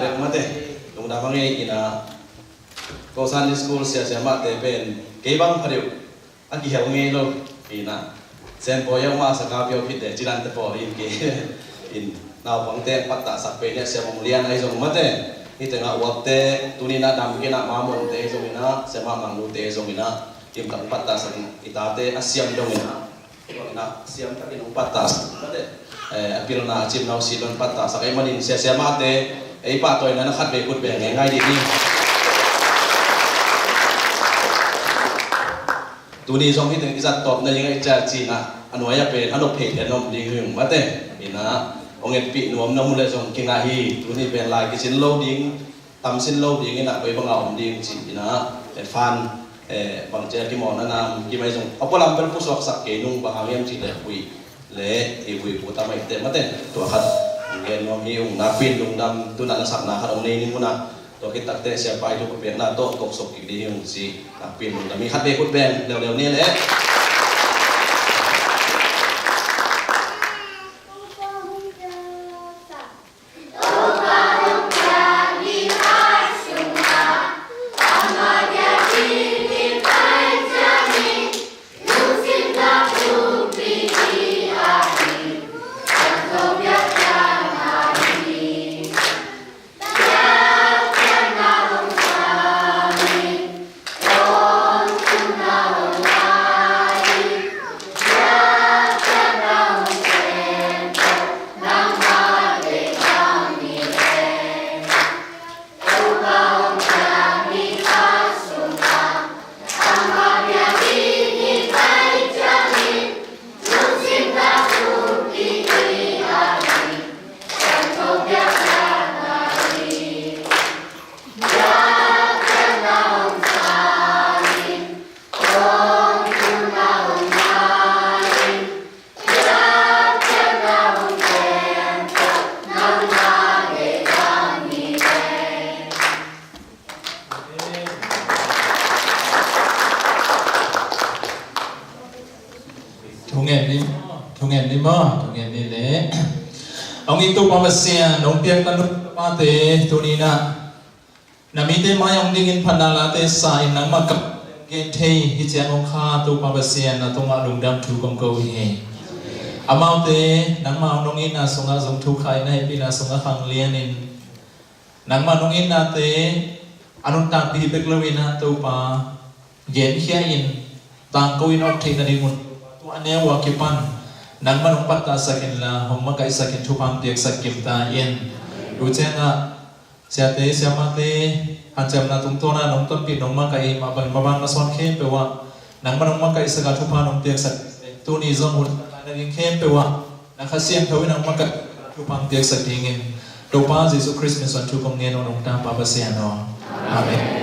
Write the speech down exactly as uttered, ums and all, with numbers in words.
Mate, lungdam a ngei ina, ko Sunday school sia sia mate pen kei bang pha deuh a kihel ngei lo ina, Senpawi a uma sa ka piau khit te cilan te pawl in kei in naupang te pattahsak pe nia sia mong lian ai zong mate, hi te nga uap te tuni na dam kei na ma mon te zong ina, sia ma mang lu te zong ina, kim tak pattahsak i ta te a siam dong ina. Ina siam takin hong pattahsak mate. Eh, a pilna a cimna uh si lon pattahsak ei manin sia sia mate ei pahtawina na khat vei kut beng ngai dih ni. Tuni zong hi teng i zat tawp na ing a i cia cina a nuai a pen a nop phei thei nom ding hi ung mate. Ina hong etpih nuam na mu le zong kinga hi. Tuni pen lai kisin lo ding, tam sin lo ding ina koi banga om ding ci ina, eh, fan, eh, bang cia kimawh na nam kimai zong a pualam bel pusuaksak kei nung bang hang hiam ci le hui le i hui pu tamai te mate tua khat gen nuam hi ung. Nakpin lungdam tuna na sakna khat ong nei ni muna tua khit takte siapa i thu ka piakna tawh tawk sok kik ding hi ung ci nakpin lungdam hi. Khat vei kut beng leuleu ni le. Thungen ni maw, thungen ni maw, thungen ni le. Hong it Topa Pasian, hong piak na nu pate tuni na na mite mai hong dingin phatna late sa in nangmah kap gen thei hi ciang hong kha Topa Pasian na tungah lungdam thu kong ko hi. Amaute nangmah hong nong itna sungah zong thu kha in na hehpihna sungah khang lianin nangmah nong itnate a nuntakpih bek lo in ah Topa genkhia in tangko in awk theih nading un tua a neu a kipan nangmah nong pattahsak inla hong makaihsak in thupha piaksak kim ta in. Tu ciangah siate siamate hanciamna tungtawna nong tonpih nong makaih mah bangin mabang na sawn khempeuh ah nangmah nong makaihsak a thupha nong piaksak tuni zong hun nading khempeuh ah na Kha Siangtho in nang makaih thupha piaksak dingin Topa Jesuh Khrist min suang thu kong ngen uh nong tapa Pasian aw. Amen.